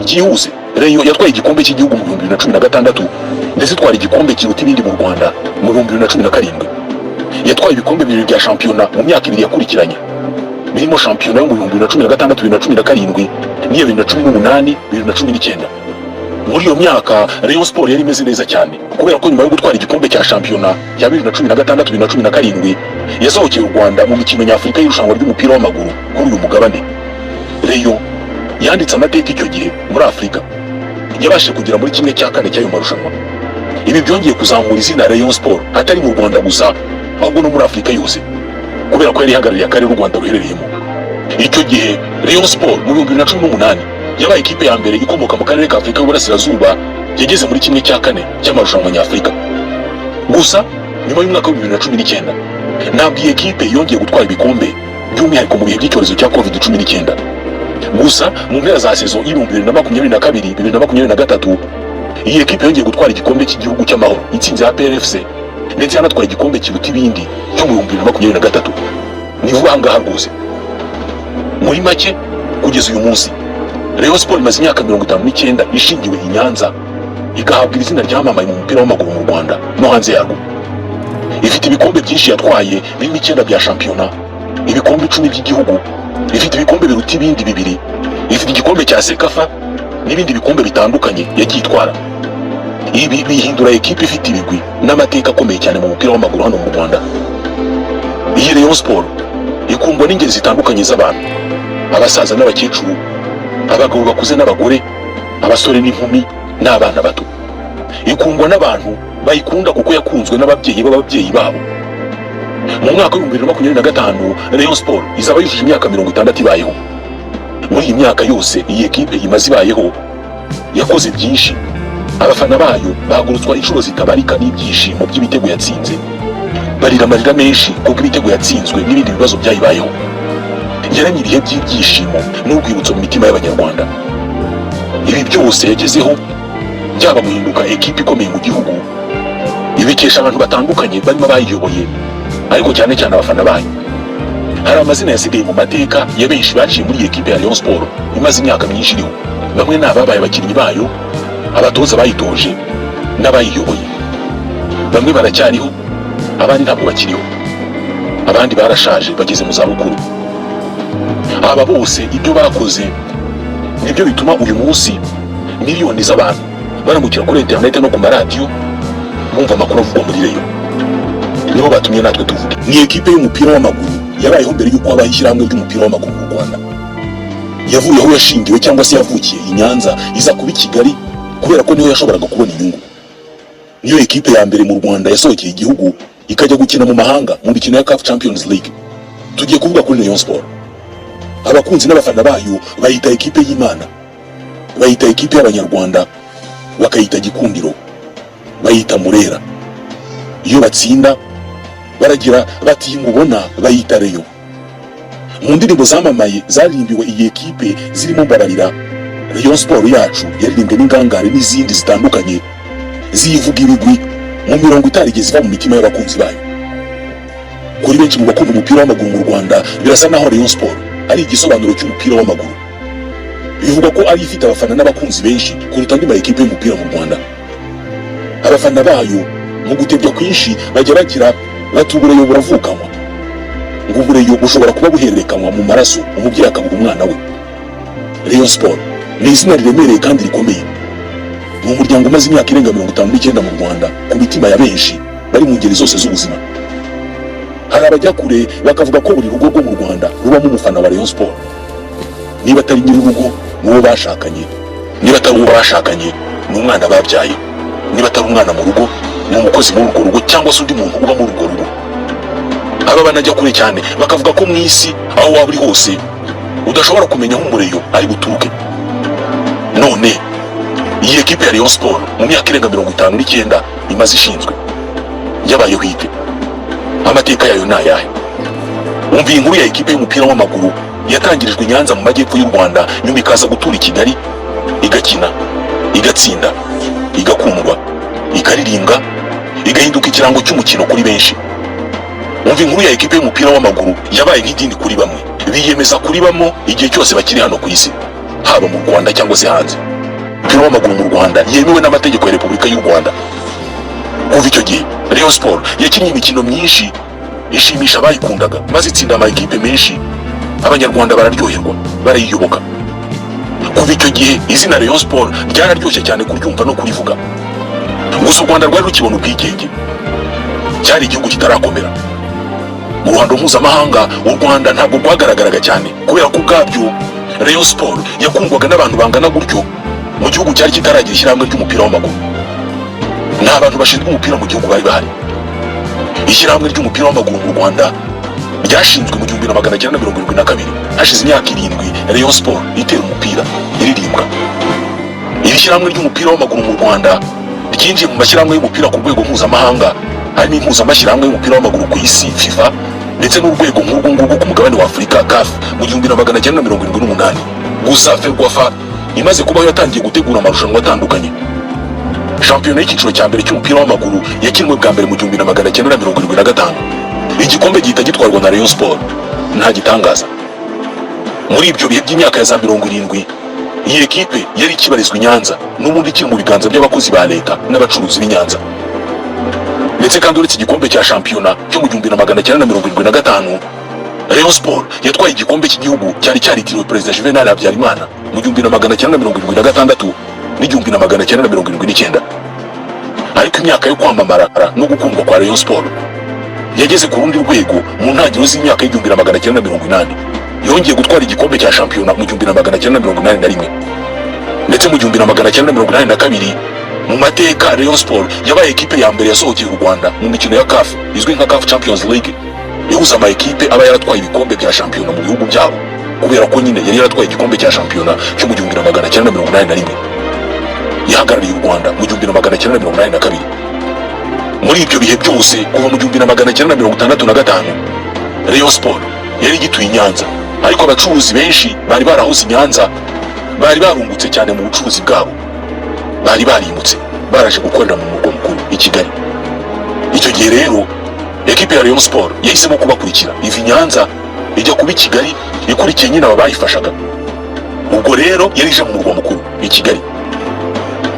Byihuse, Rayon yatwaye igikombe cy'igihugu mu 2016, ndetse itwara igikombe kiruta ibindi mu Rwanda mu 2017. Yatwaye ibikombe bibiri bya shampiyona mu myaka 2 yakurikiranye, birimo shampiyona yo mu 2016, 2017 n'iya 2018, 2019. Muri iyo myaka Rayon Sport yari imeze neza cyane, kubera ko nyuma yo gutwara igikombe cya shampiyona cya 2016, 2017, yasohokeye u Rwanda mu mikino nyafurika y'irushanwa ry'umupira w'amaguru kuri uyu mugabane. Rayon yanditse amateka icyo gihe muri Afurika, yabashije kugera muri 1/4 cy'ayo marushanwa. Ibi byongeye kuzamura izina Rayon Sport, atari mu Rwanda gusa, ahubwo no muri Afurika yose, kubera ko yari ihagarariye akarere u Rwanda ruherereyemo icyo gihe. Rayon Sport mu 2018 yabaye ikipe ya mbere ikomoka mu karere ka Afurika y'Uburasirazuba yageze muri 1/4 cy'amarushanwa nyafurika. Gusa nyuma y'umwaka wa 2019 ntabwo iyi ekipe yongeye gutwara ibikombe, by'umwihariko mu bihe by'icyorezo cya COVID-19. Gusa mu mpera za saison y'2022, 2023, iyi ekipe yongeye gutwara igikombe cy'igihugu cy'amahoro itsinze APR FC, ndetse yanatwaye igikombe kiruta ibindi cyo mu 2023. Ni vuba aha ngaha rwose. Muri make, kugeza uyu munsi Rayon Sport imaze imyaka 59 ishingiwe i Nyanza, igahabwa iri zina ryamamaye mu mupira w'amaguru mu Rwanda no hanze yarwo. Ifite ibikombe byinshi yatwaye, birimo icyenda bya shampiyona, ibikombe 10 by'igihugu, ifite ibikombe biruta ibindi bibiri, ifite igikombe cya CECAFA n'ibindi bikombe bitandukanye yagiye itwara. Ibi bihindura ekipe ifite ibigwi n'amateka akomeye cyane mu mupira w'amaguru hano mu Rwanda. Iyi Rayon Sport ikundwa n'ingeri zitandukanye z'abantu: abasaza n'abakecuru, abagabo bakuze n'abagore, abasore n'inkumi n'abana bato. Ikundwa n'abantu bayikunda kuko yakunzwe n'ababyeyi b'ababyeyi babo. Mu mwaka wa 2025 Rayon Sport izaba yujuje imyaka 60 ibayeho. Muri iyi myaka yose iyi ekipe imaze ibayeho, yakoze byinshi. Abafana bayo bahagurutswa inshuro zitabarika n'ibyishimo by'ibitego yatsinze, barira amarira menshi kuko ibitego yatsinzwe n'ibindi bibazo byayibayeho. Yaremye ibihe by'ibyishimo n'urwibutso mu mitima y'Abanyarwanda. Ibi byose yagezeho, byaba guhinduka ekipe ikomeye mu gihugu, ibikesha abantu batandukanye barimo abayiyoboye, ariko cyane cyane abafana bayo. Hari amazina yasigaye mu mateka ya benshi baciye muri iyi ekipe ya Rayon Sport imaze imyaka myinshi iriho. Bamwe ni ababaye abakinnyi bayo, abatoza bayitoje n'abayiyoboye. Bamwe baracyariho, abandi ntabwo bakiriho, abandi barashaje, bageze mu zabukuru. Aba bose ibyo bakoze nibyo bituma uyu munsi miliyoni z'abantu baramukira kuri interineti no ku maradiyo bumva amakuru avugwa muri Rayon. Nibo batumye natwe tuvuga. Ni ekipe y'umupira w'amaguru yabayeho mbere y'uko habaho ishyirahamwe ry'umupira w'amaguru mu Rwanda. Yavuye aho yashingiwe cyangwa se yavukiye i Nyanza, iza kuba i Kigali kubera ko niho yashoboraga kubona inyungu. Niyo ekipe ya mbere mu Rwanda yasohokeye igihugu ikajya gukina mu mahanga mu mikino ya CAF Champions League. Tugiye kuvuga kuri Rayon Sport. Abakunzi n'abafana bayo bayita ekipe y'Imana, bayita ekipe y'Abanyarwanda, bakayita Gikundiro, bayita Murera. Iyo batsinda baragira bati "Mubona", bayita Rayon. Mu ndirimbo zamamaye zaririmbiwe iyi ekipe zirimo "Mbabarira", "Rayon Sport yacu" yaririmbwe n'Ingangare n'izindi zitandukanye ziyivuga ibigwi mu mirongo itarigeze iva mu mitima y'abakunzi bayo. Kuri benshi mu bakunda umupira w'amaguru mu Rwanda, birasa naho Rayon Sport ari igisobanuro cy'umupira w'amaguru. Bivugwa ko ari ifite abafana n'abakunzi benshi kuruta andi ma ekipe y'umupira mu Rwanda. Abafana bayo mu gutebya kwinshi bajya bagira bati "Ubureyo buravukanwa", ngo ubureyo bushobora kuba buhererekanywa mu maraso, umubyeyi akabuha umwana we. Rayon Sport ni izina riremereye kandi rikomeye. Ni umuryango umaze imyaka irenga 59 mu Rwanda, ku mitima ya benshi bari mu ngeri zose z'ubuzima. Hari abajya kure bakavuga ko buri rugo rwo mu Rwanda rubamo umufana wa Rayon Sport, niba atari nyir'urugo n'uwo bashakanye, niba atari uwo bashakanye ni umwana babyaye, niba atari umwana mu rugo ni umukozi muri urwo rugo cyangwa se undi muntu uba muri urwo rugo. Aba banajya kure cyane bakavuga ko mu isi aho waba uri hose udashobora kumenya aho umureyo ari buturuke. None iyi ekipe ya Rayon Sport mu myaka irenga 59 imaze ishinzwe yabayeho ite? Amateka yayo ni ayahe? Wumva iyi nkuru ya ekipe y'umupira w'amaguru yatangirijwe i Nyanza mu majyepfo y'u Rwanda, nyuma ikaza gutura i Kigali, igakina, igatsinda, igakundwa, ikaririmbwa, igahinduka ikirango cy'umukino kuri benshi. Wumva inkuru ya ekipe y'umupira w'amaguru yabaye nk'idini kuri bamwe, biyemeza kuribamo igihe cyose bakiri hano ku isi, haba mu Rwanda cyangwa se hanze. y'umupira w'amaguru mu Rwanda yemewe n'amategeko ya Repubulika y'u Rwanda. Kuva icyo gihe, Rayon Sport yakinnye imikino myinshi ishimisha abayikundaga, maze itsinda ama ekipe menshi, Abanyarwanda bararyoherwa, barayiyoboka. Kuva icyo gihe, izina Rayon Sport ryararyoshye cyane kuryumva no kurivuga. Gusa u Rwanda rwari rukibona ubwigenge, cyari igihugu kitarakomera mu ruhando mpuzamahanga. U Rwanda ntabwo rwagaragaraga cyane kubera ko ubwabyo Rayon Sport yakundwaga n'abantu bangana gutyo mu gihugu cyari kitaragira ishyirahamwe ry'umupira w'amaguru. Nta bantu bashinzwe umupira mu gihugu bari bahari. Ishyirahamwe ry'umupira w'amaguru mu Rwanda ryashinzwe mu 1972, hashize imyaka 7 Rayon Sport itera umupira iririmbwa. Iri shyirahamwe ry'umupira w'amaguru mu Rwanda ryinjiye mu mashyirahamwe y'umupira ku rwego mpuzamahanga, harimo impuzamashyirahamwe y'umupira w'amaguru ku isi, FIFA, ndetse n'urwego nk'urwo ngurwo ku mugabane wa Afurika, CAF, mu 1978. Gusa FERWAFA imaze kubaho yatangiye gutegura amarushanwa atandukanye. Shampiyona y'icyiciro cya mbere cy'umupira w'amaguru yakinwe bwa mbere mu 1975, igikombe gihita gitwarwa na Rayon Sport. Nta gitangaza, muri ibyo bihe by'imyaka ya za 70, iyi ekipe yari ikibarizwa i Nyanza, n'ubundi ikiri mu biganza by'abakozi ba leta n'abacuruzi b'i Nyanza. Ndetse kandi uretse igikombe cya shampiyona cyo mu 1975, Rayon Sport yatwaye igikombe cy'igihugu cyari cyaritiriwe Perezida Juvenal Habyarimana mu 1976 n'1979. Ariko imyaka yo kwamamara no gukundwa kwa Rayon Sport yageze ku rundi rwego mu ntangiriro z'imyaka y'1980. Yongeye gutwara igikombe cya shampiyona mu 1981, ndetse mu 1982, mu mateka, Rayon Sport yabaye ekipe ya mbere yasohokeye u Rwanda mu mikino ya CAF izwi nka CAF Champions League, ihuza ama ekipe aba yaratwaye ibikombe bya shampiyona mu bihugu byabo. Kubera ko nyine yari yaratwaye igikombe cya shampiyona cyo mu 1981, yahagarariye u Rwanda mu 1982. Muri ibyo bihe byose, kuva mu 1965, Rayon Sport yari igituye i Nyanza, ariko abacuruzi benshi bari barahoze i Nyanza, bari barungutse cyane mu bucuruzi bwabo, bari barimutse baraje gukorera mu murwa mukuru i Kigali. Icyo gihe rero ekipe ya Rayon Sport yahisemo kubakurikira, iva i Nyanza ijya kuba i Kigali, ikurikiye nyine aba bayifashaga. Ubwo rero yari ije mu murwa mukuru i Kigali.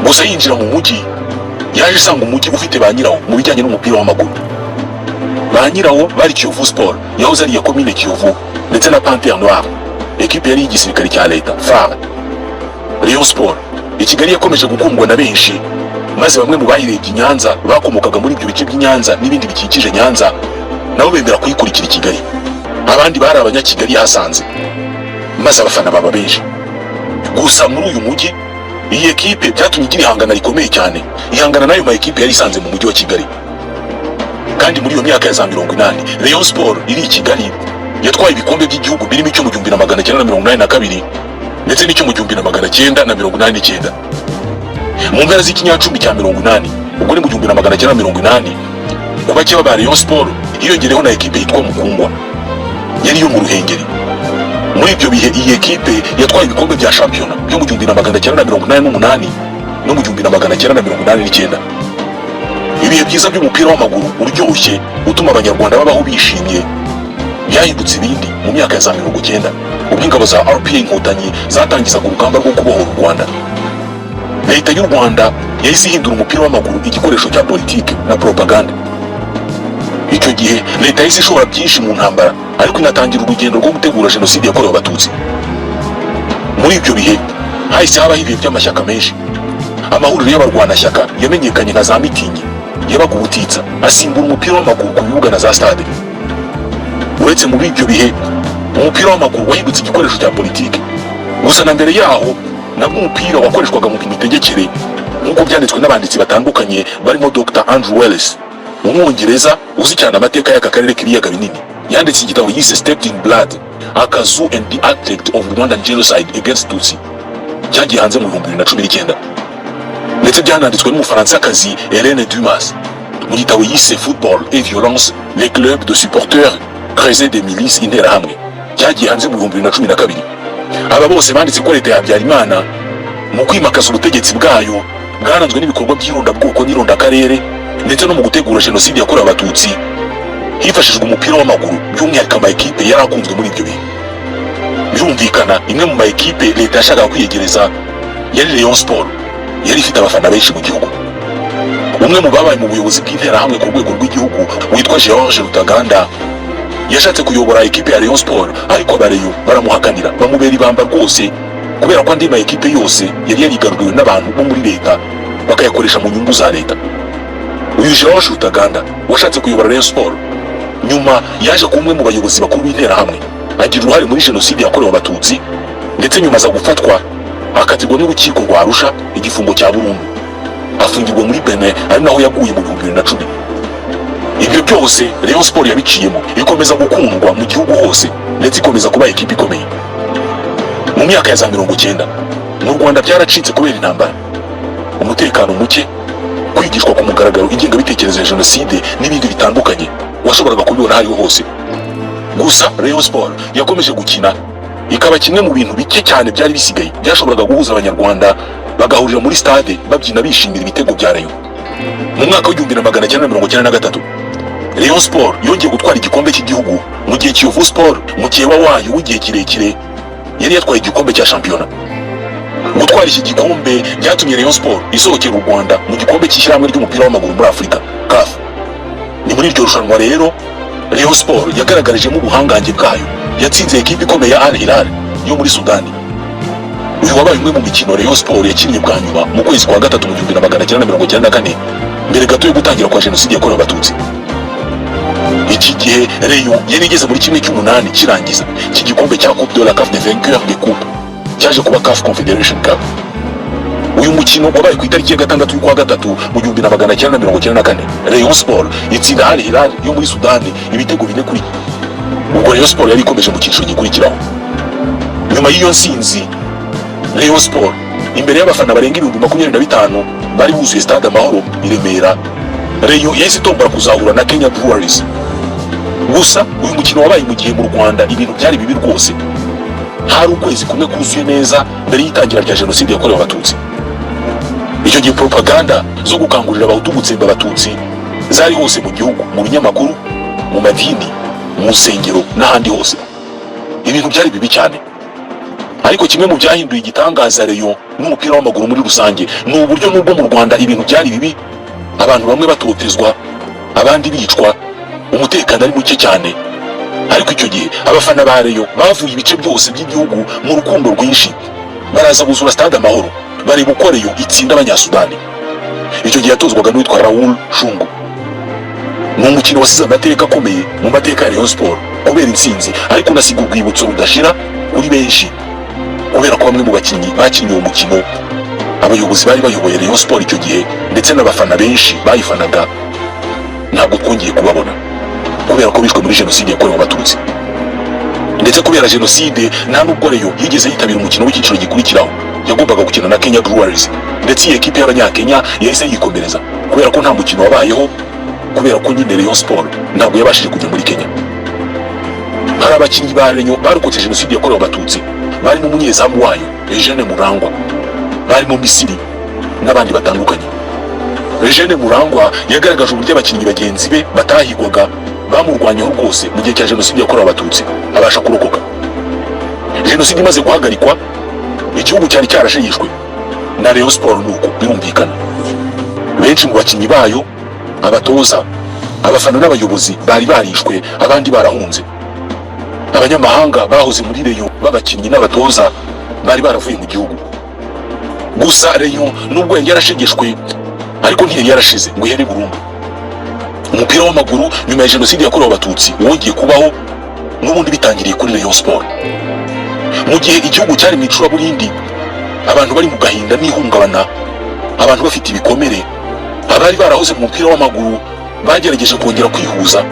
Gusa yinjira mu mujyi, yaje isanga umujyi ufite ba nyirawo mu bijyanye n'umupira w'amaguru. Ba nyirawo bari Kiyovu Sport yahoze ari iya komine Kiyovu, ndetse na Panthère Noire, ekipe yari y'igisirikare cya leta, FAR. Rayon Sport i Kigali yakomeje gukundwa na benshi, maze bamwe mu bayirebye i Nyanza bakomokaga muri ibyo bice by'i Nyanza n'ibindi bikikije Nyanza nabo bemera kuyikurikira i Kigali. Abandi bari Abanyakigali yahasanze, maze abafana baba benshi. Gusa muri uyu mujyi, iyi ekipe byatumye igira ihangana rikomeye cyane, ihangana n'ayo ma ekipe yari isanze mu mujyi wa Kigali. Kandi muri iyo myaka ya za 80, Rayon Sport iri i Kigali yatwaye ibikombe by'igihugu, birimo icyo mu 1982 ndetse n'icyo mu 1989. Mu mpera z'ikinyacumi cya 80, ubwo ni mu 1980, ku bakeba ba Rayon Sport hiyongereho na ekipe yitwa Mukungwa yari iyo mu Ruhengeri. Muri ibyo bihe, iyi ekipe yatwaye ibikombe bya shampiyona byo mu 1988 no mu 1989. Ibihe byiza by'umupira w'amaguru uryoshye utuma Abanyarwanda babaho bishimye byahindutse ibindi mu myaka ya za 90, ubwo ingabo za RPA Inkotanyi zatangizaga urugamba rwo kubohora u Rwanda. Leta y'u Rwanda yahise ihindura umupira w'amaguru igikoresho cya politiki na propaganda. Icyo gihe leta yahise ishora byinshi mu ntambara, ariko inatangira urugendo rwo gutegura jenoside yakorewe Abatutsi. Muri ibyo bihe hahise habaho ibihe by'amashyaka menshi. Amahuriro y'abarwanashyaka yamenyekanye nka za mitingi yabaga ubutitsa, asimbura umupira w'amaguru ku bibuga na za stade. Uretse muri ibyo bihe umupira w'amaguru wahindutse igikoresho cya politiki, gusa na mbere yaho nabwo umupira wakoreshwaga mu mitegekere, nk'uko byanditswe n'abanditsi batandukanye barimo Dr Andrew Wallis, Umwongereza uzi cyane amateka y'aka karere k'ibiyaga binini. Yanditse igitabo yise "Stepped in Blood: Akazu and the Architect of Rwandan Genocide Against Tutsi", cyagiye hanze mu 2019. Ndetse byananditswe n'Umufaransakazi Hélène Dumas mu gitabo yise "Football et Violence: les clubs de supporters creuset des milices Interahamwe", cyagiye hanze mu 2012. Aba bose banditse ko leta ya Habyarimana, mu kwimakaza ubutegetsi bwayo bwaranzwe n'ibikorwa by'irondabwoko n'irondakarere, ndetse no mu gutegura jenoside yakorewe Abatutsi, hifashishijwe umupira w'amaguru, by'umwihariko ama ekipe yari akunzwe muri ibyo bihe. Birumvikana, imwe mu ma ekipe leta yashakaga kwiyegereza yari Rayon Sport. Yari ifite abafana benshi mu gihugu. Umwe mu babaye mu buyobozi bw'Interahamwe ku rwego rw'igihugu witwa George Rutaganda yashatse kuyobora ekipe ya Rayon Sport, ariko aba Rayon baramuhakanira, bamubera ibamba rwose, kubera ko andi ma ekipe yose yari yarigaruriwe n'abantu bo muri leta, bakayakoresha mu nyungu za leta. Uyu George Rutaganda washatse kuyobora Rayon Sport nyuma yaje kuba umwe mu bayobozi bakuru b'Interahamwe, agira uruhare muri Jenoside yakorewe Abatutsi, ndetse nyuma aza gufatwa, akatirwa n'urukiko rwa Arusha igifungo cya burundu, afungirwa muri Benin, ari naho yaguye mu 2010. Ibyo byose Rayon Sport yabiciyemo, ikomeza gukundwa mu gihugu hose, ndetse ikomeza kuba ekipe ikomeye. Mu myaka ya za 90 mu Rwanda byaracitse kubera intambara, umutekano muke, kwigishwa ku mugaragaro ingengabitekerezo ya jenoside n'ibindi bitandukanye washoboraga kubibona aho ariho hose. Gusa Rayon Sport yakomeje gukina, ikaba kimwe mu bintu bike cyane byari bisigaye byashoboraga guhuza Abanyarwanda, bagahurira muri stade babyina, bishimira ibitego bya Rayon. Mu mwaka w'1993 Rayon Sport yongeye gutwara igikombe cy'igihugu, mu gihe Kiyovu Sport, mukeba wayo w'igihe kirekire, yari yatwaye igikombe cya shampiyona. Gutwara iki gikombe byatumye Rayon Sport isohokera u Rwanda mu gikombe cy'ishyirahamwe ry'umupira w'amaguru muri Afurika, CAF. Ni muri iryo rushanwa rero Rayon Sport yagaragarijemo ubuhangange bwayo, yatsinze ekipe ikomeye ya Al Hilal yo muri Sudani. Uyu wabaye umwe mu mikino Rayon Sport yakinnye bwa nyuma mu kwezi kwa gatatu mu 1994, mbere gato yo gutangira kwa Jenoside yakorewe Abatutsi. Iki gihe Rayon yari igeze muri 1/8 kirangiza cy'igikombe cya Coupe de la CAF des vainqueurs des coupes, cyaje kuba CAF Confederation Cup. Uyu mukino wabaye ku itariki ya 6 y'ukwa gatatu mu 1994. Rayon Sport itsinda Al Hilal yo muri Sudani ibitego 4 kuri. Ubwo Rayon Sport yari ikomeje mu cyiciro gikurikiraho. Nyuma y'iyo nsinzi, Rayon Sport imbere y'abafana barenga 25,000 bari buzuye Stade Amahoro i Remera, Rayon yahise itombora kuzahura na Kenya Breweries. Gusa uyu mukino wabaye mu gihe mu Rwanda ibintu byari bibi rwose. Hari ukwezi kumwe kuzuye neza mbere y'itangira rya Jenoside yakorewe Abatutsi. Icyo gihe propaganda zo gukangurira Abahutu gutsemba Abatutsi zari hose mu gihugu, mu binyamakuru, mu madini, mu nsengero n'ahandi hose. Ibintu byari bibi cyane. Ariko kimwe mu byahinduye igitangaza Rayon n'umupira w'amaguru muri rusange ni uburyo nubwo mu Rwanda ibintu byari bibi, abantu bamwe batotezwa, abandi bicwa, umutekano ari muke cyane, ariko icyo gihe abafana ba Rayon bavuye ibice byose by'igihugu mu rukundo rwinshi, baraza buzura Stade Amahoro, bareba uko Rayon itsinda Abanyasudani. Icyo gihe yatozwaga n'uwitwa Raoul Shungu. Ni umukino wasize amateka akomeye mu mateka ya Rayon Sport kubera intsinzi, ariko unasiga urwibutso rudashira kuri benshi, kubera ko bamwe mu bakinnyi bakinnye uwo mukino, abayobozi bari bayoboye Rayon Sport icyo gihe, ndetse n'abafana benshi bayifanaga, ntabwo twongeye kubabona kubera ko bishwe muri Jenoside yakorewe Abatutsi. Ndetse kubera Jenoside nta nubwo Rayon yigeze yitabira umukino w'icyiciro gikurikiraho yagombaga gukina na Kenya Breweries, ndetse iyi ekipe y'Abanyakenya yahise yikomereza kubera ko nta mukino wabayeho, kubera ko nyine Rayon Sport ntabwo yabashije kujya muri Kenya. Hari abakinnyi ba Rayon barokotse Jenoside yakorewe Abatutsi, barimo umunyezamu wayo Eugene Murangwa, barimo Misiri n'abandi batandukanye. Eugene Murangwa yagaragaje uburyo abakinnyi bagenzi be batahigwaga bamurwanyeho rwose mu gihe cya Jenoside yakorewe Abatutsi, abasha kurokoka. Jenoside imaze guhagarikwa, igihugu cyari cyarashegeshwe na Rayon Sport, nuko birumvikana benshi mu bakinnyi bayo, abatoza, abafana n'abayobozi bari barishwe, abandi barahunze. Abanyamahanga bahoze muri Rayon b'abakinnyi n'abatoza bari baravuye mu gihugu. Gusa Rayon nubwo yari yarashegeshwe, ariko ntiyari yarashize ngo ihere burundu. Umupira w'amaguru nyuma ya Jenoside yakorewe Abatutsi wongeye kubaho n'ubundi bitangiriye kuri Rayon Sport. Mu gihe igihugu cyari mu icuraburindi, abantu bari mu gahinda n'ihungabana, abantu bafite ibikomere, abari barahoze mu mupira w'amaguru bagerageje kongera kwihuza,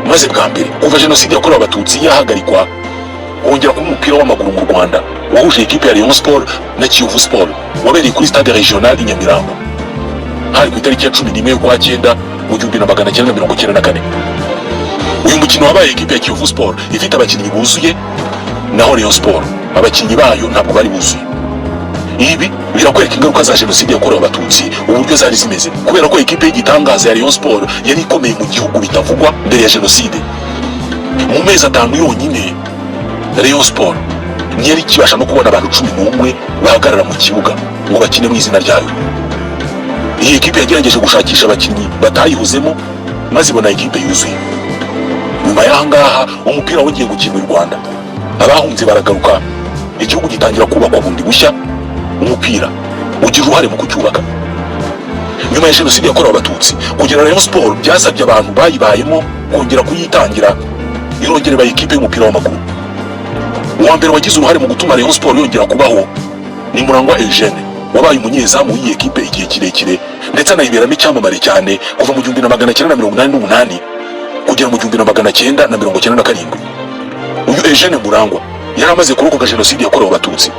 maze bwa mbere kuva Jenoside yakorewe Abatutsi yahagarikwa kongera kuba umupira w'amaguru mu Rwanda wahuje ekipe ya Rayon Sport na Kiyovu Sport, wabereye kuri Stade Regional i Nyamirambo. Hari ku itariki ya 11 y'ukwa cyenda mu 1994. Uyu mukino wabaye ekipe ya Kiyovu Sport ifite abakinnyi buzuye, naho Rayon Sport abakinnyi bayo ntabwo bari buzuye. Ibi birakwereka ingaruka za Jenoside yakorewe Abatutsi uburyo zari zimeze, kubera ko ekipe y'igitangaza ya Rayon Sport yari ikomeye mu gihugu bitavugwa mbere ya Jenoside, mu mezi 5 yonyine Rayon Sport ntiyari ikibasha no kubona abantu 11 bahagarara mu kibuga. ngo bakine mu izina ryayo. Iyi ekipe yagerageje gushakisha abakinnyi batayihuzemo, maze ibona ekipe yuzuye. Nyuma y'aha ngaha, umupira wongeye gukinwa i Rwanda, abahunze baragaruka, igihugu gitangira kubakwa bundi bushya, umupira ugira uruhare mu kucyubaka. Nyuma ya Jenoside yakorewe Abatutsi, kugira Rayon Sport byasabye abantu bayibayemo kongera kuyitangira, irongera iba ikipe y'umupira w'amaguru. Uwa mbere wagize uruhare mu gutuma Rayon Sport yongera kubaho ni Murangwa Eugene, wabaye umunyezamu w'iyi ekipe igihe kirekire, ndetse anayiberamo icyamamare cyane kuva mu 1988 kugera mu 1997. Uyu Eugene Murangwa yari amaze kurokoka Jenoside yakorewe Abatutsi.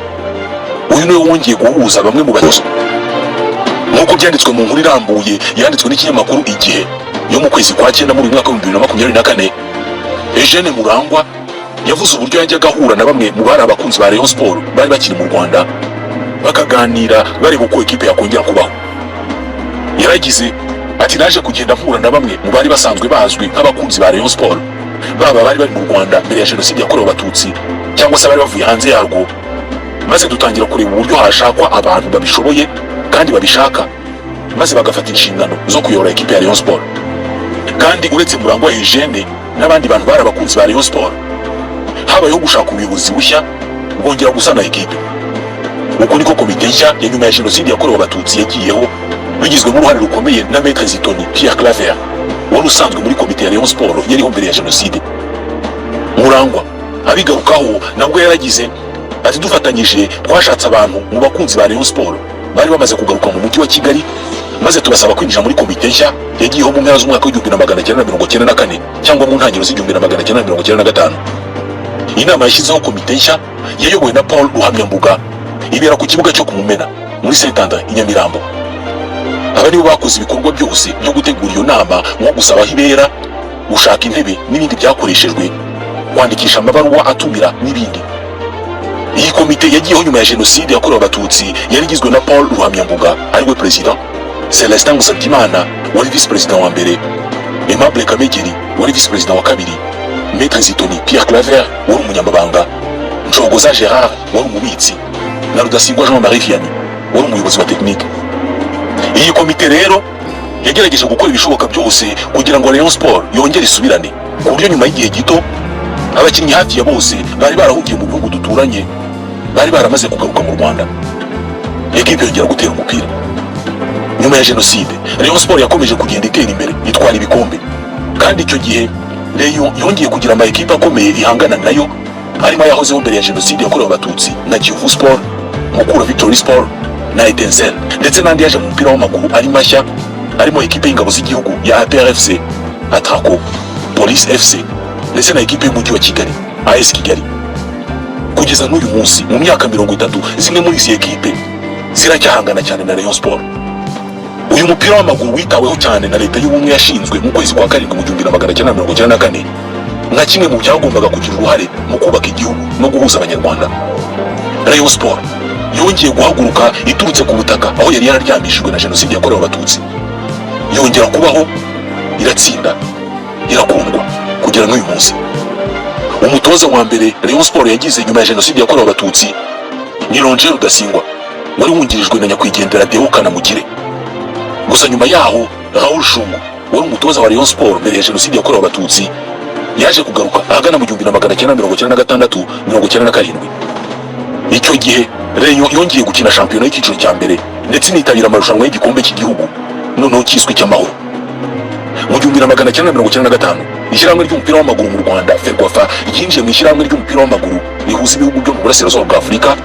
Uyu niwe wongeye guhuza bamwe mu bayobozi, nk'uko byanditswe mu nkuru irambuye yanditswe n'ikinyamakuru Igihe yo mu kwezi kwa cyenda muri uyu mwaka wa 2024. Eugene Murangwa yavuze uburyo yajyaga ahura na bamwe mu bari abakunzi ba Rayon Sport bari bakiri mu Rwanda, bakaganira bareba uko ekipe yakongera kubaho. Yaragize ati: "Naje kugenda mpura na bamwe mu bari basanzwe bazwi nk'abakunzi ba Rayon Sport, baba bari bari mu Rwanda mbere ya Jenoside yakorewe Abatutsi cyangwa se bari bavuye hanze yarwo, maze dutangira kureba uburyo hashakwa abantu babishoboye kandi babishaka, maze bagafata inshingano zo kuyobora ekipe ya Rayon Sport." Kandi uretse Murangwa Eugene n'abandi bantu bari abakunzi ba Rayon Sport, habayeho gushaka ubuyobozi bushya bwongera gusana ekipe. Uko niko komite nshya ya nyuma ya Jenoside yakorewe Abatutsi yagiyeho, bigizwemo uruhare rukomeye na Maître Zitoni Pierre Claver, wari usanzwe muri komite ya Rayon Sport yariho mbere ya Jenoside. Murangwa abigarukaho nabwo yaragize ati: "Dufatanyije twashatse abantu mu bakunzi ba Rayon Sport bari bamaze kugaruka mu mujyi wa Kigali, maze tubasaba kwinjira muri komite nshya yagiyeho mu mpera z'umwaka wa 1994 cyangwa mu ntangiriro za 1995." Inama yashyizeho komite nshya yayobowe na Paul Ruhamyambuga, ibera ku kibuga cyo ku Mumena muri Saint Andre i Nyamirambo. Aba nibo bakoze ibikorwa byose byo gutegura iyo nama, nko gusaba aho ibera, gushaka intebe n'ibindi byakoreshejwe, kwandikisha amabaruwa atumira n'ibindi. Iyi komite yagiyeho nyuma ya Jenoside yakorewe Abatutsi yari igizwe na Paul Ruhamyambuga ariwe perezida, Celestin Musabyimana wari visi perezida wa mbere, Aimable Kamegeri wari visi perezida wa kabiri, Maître Zitoni Pierre Claver wari umunyamabanga, Ncogoza Gerard wari umubitsi, na Rudasingwa Jean Marie Vianney wari umuyobozi wa tekinike. Iyi komite rero yagerageje gukora ibishoboka byose kugira ngo Rayon Sport yongere isubirane, ku buryo nyuma y'igihe gito abakinnyi hafi ya bose bari barahungiye mu bihugu duturanye bari baramaze kugaruka mu Rwanda, ekipe yongera gutera umupira. Nyuma ya Jenoside, Rayon Sport yakomeje kugenda itera imbere, itwara ibikombe, kandi icyo gihe Rayon yongeye kugira ama ekipe akomeye ihangana nayo, harimo ayahozeho mbere ya Jenoside yakorewe Abatutsi nka Kiyovu Sport, Mukura Victory Sport na Etincelle, ndetse n'andi yaje mu mupira w'amaguru ari mashya, harimo ekipe y'ingabo z'igihugu ya APR FC, Atraco, Police FC, ndetse na ekipe y'umujyi wa Kigali, AS Kigali. Kugeza n'uyu munsi, mu myaka 30, zimwe muri izi ekipe ziracyahangana cyane na Rayon Sport. Uyu mupira w'amaguru witaweho cyane na Leta y'Ubumwe yashinzwe mu kwezi kwa karindwi mu 1994, nka kimwe mu byagombaga kugira uruhare mu kubaka igihugu no guhuza Abanyarwanda. Rayon Sport yongeye guhaguruka iturutse ku butaka aho yari yararyamishijwe na Jenoside yakorewe Abatutsi, yongera kubaho, iratsinda, irakundwa kugera n'uyu munsi. Umutoza wa mbere Rayon Sport yagize nyuma ya Jenoside yakorewe Abatutsi ni Roger Rudasingwa, wari wungirijwe na nyakwigendera Deo Kanamugire. Gusa nyuma yaho, Raoul Shungu wari umutoza wa Rayon Sport mbere ya Jenoside yakorewe Abatutsi yaje kugaruka ahagana mu 1996, 97. Icyo gihe Rayon yongeye gukina shampiyona y'icyiciro cya mbere, ndetse initabira amarushanwa y'igikombe cy'igihugu, noneho cyiswe icy'Amahoro. Mu 1995, ishyirahamwe ry'umupira w'amaguru mu Rwanda, FERWAFA, ryinjiye mu ishyirahamwe ry'umupira w'amaguru rihuza ibihugu byo mu burasirazuba bwa Afurika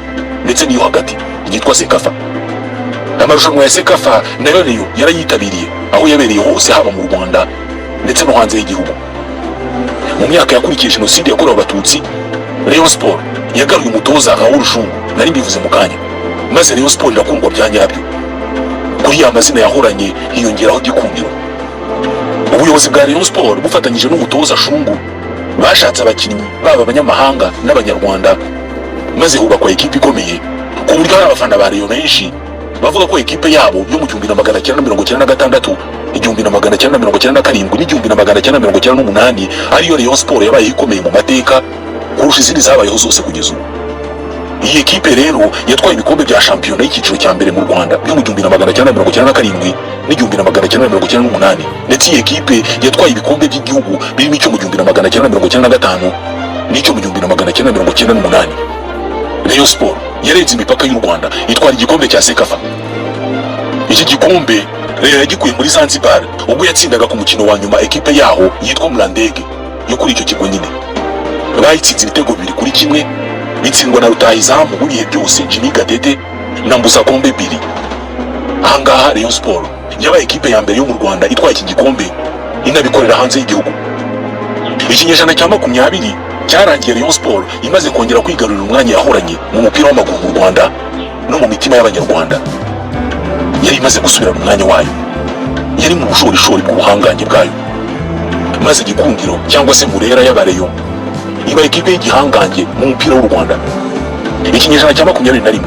ndetse n'iyo hagati, ryitwa CECAFA. Amarushanwa ya CECAFA nayo Rayon yarayitabiriye aho yabereye hose, haba mu Rwanda ndetse no hanze y'igihugu. Mu myaka yakurikiye Jenoside yakorewe Abatutsi, Rayon Sport yagaruye umutoza Raoul Shungu nari mbivuze mu kanya, maze Rayon Sport irakundwa bya nyabyo. Kuri ya mazina yahoranye hiyongeraho Gikundiro. Ubuyobozi bwa Rayon Sport bufatanyije n'umutoza Shungu bashatse abakinnyi, baba abanyamahanga n'Abanyarwanda, maze hubakwa ekipe ikomeye, ku buryo hari abafana ba Rayon benshi bavuga ko ekipe yabo yo mu 1996, 1997 n'1998 ariyo Rayon Sport yabaye ikomeye mu mateka kurusha izindi zabayeho zose kugeza ubu. Iyi ekipe rero yatwaye ibikombe bya shampiyona y'icyiciro cya mbere mu Rwanda byo mu 1997 n'1998, ndetse iyi ekipe yatwaye ibikombe by'igihugu birimo icyo mu 1995 n'icyo mu 1998. Rayon Sport yarenze imipaka y'u Rwanda, itwara igikombe cya CECAFA. Iki gikombe Rayon yagikuye muri Zanzibar ubwo yatsindaga ku mukino wa nyuma ekipe yaho yitwa Mlandege yo kuri icyo kigo nyine. Bayitsinze ibitego 2-1, bitsindwa na rutahizamu w'ibihe byose Jimmy Gatete na Mbuzakombe Billy. Ahangaha Rayon Sport yabaye ekipe ya mbere yo mu Rwanda itwaye iki gikombe, inabikorera hanze y'igihugu. Ikinyejana cya 20 cyarangiye Rayon Sport imaze kongera kwigarurira umwanya yahoranye mu mupira w'amaguru mu Rwanda no mu mitima y'Abanyarwanda. Yari imaze gusubirana umwanya wayo, yari mu bushorishori bw'ubuhangange bwayo, maze Igikundiro cyangwa se Murera y'Abareyo iba ekipe y'igihangange mu mupira w'u Rwanda. Ikinyejana cya 21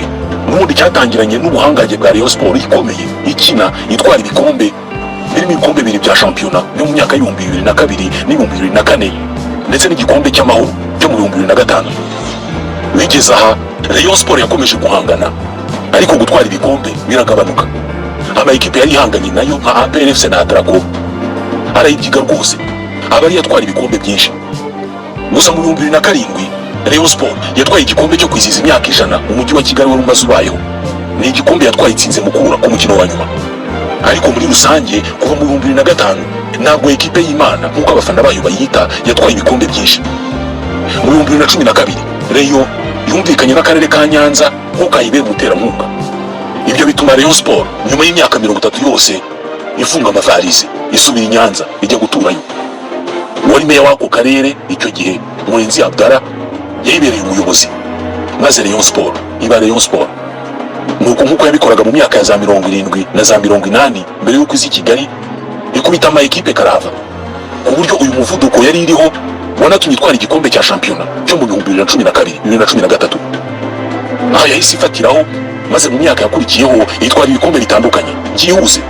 n'ubundi cyatangiranye n'ubuhangange bwa Rayon Sport ikomeye, ikina, itwara ibikombe birimo ibikombe bibiri bya shampiyona byo mu myaka y'2002 n'2004, ndetse n'igikombe cy'Amahoro cyo mu 2005. Bigeze aha, Rayon Sport yakomeje guhangana, ariko gutwara ibikombe biragabanuka. Ama ekipe yari ihanganye nayo nka APR FC na Atraco arayibyiga rwose, aba ariyo atwara ibikombe byinshi. Gusa mu 2007 Rayon Sport yatwaye igikombe cyo kwizihiza imyaka 100 umujyi wa Kigali wari umaze ubayeho. Ni igikombe yatwaye itsinze Mukura ku mukino wa nyuma. Ariko muri rusange, kuva mu 2005 ntabwo ekipe y'Imana, nk'uko abafana bayo bayita, yatwaye ibikombe byinshi. Mu 2012 Rayon yumvikanye n'akarere ka Nyanza nk'uko kayibera umuterankunga. Ibyo bituma Rayon Sport nyuma y'imyaka 30 yose ifunga amavarisi, isubira i Nyanza, ijya guturayo. Uwari meya w'ako karere icyo gihe, Murenzi Abdallah, yayibereye umuyobozi, maze Rayon Sport iba Rayon Sport. Nuko nk'uko yabikoraga mu myaka ya za 70 na za 80 mbere y'uko iza i Kigali, ikubita ama ekipe karava, ku buryo uyu muvuduko yari iriho wanatumye itwara igikombe cya shampiyona cyo mu 2012, 2013. Aha yahise ifatiraho, maze mu myaka yakurikiyeho itwara ibikombe bitandukanye byihuse.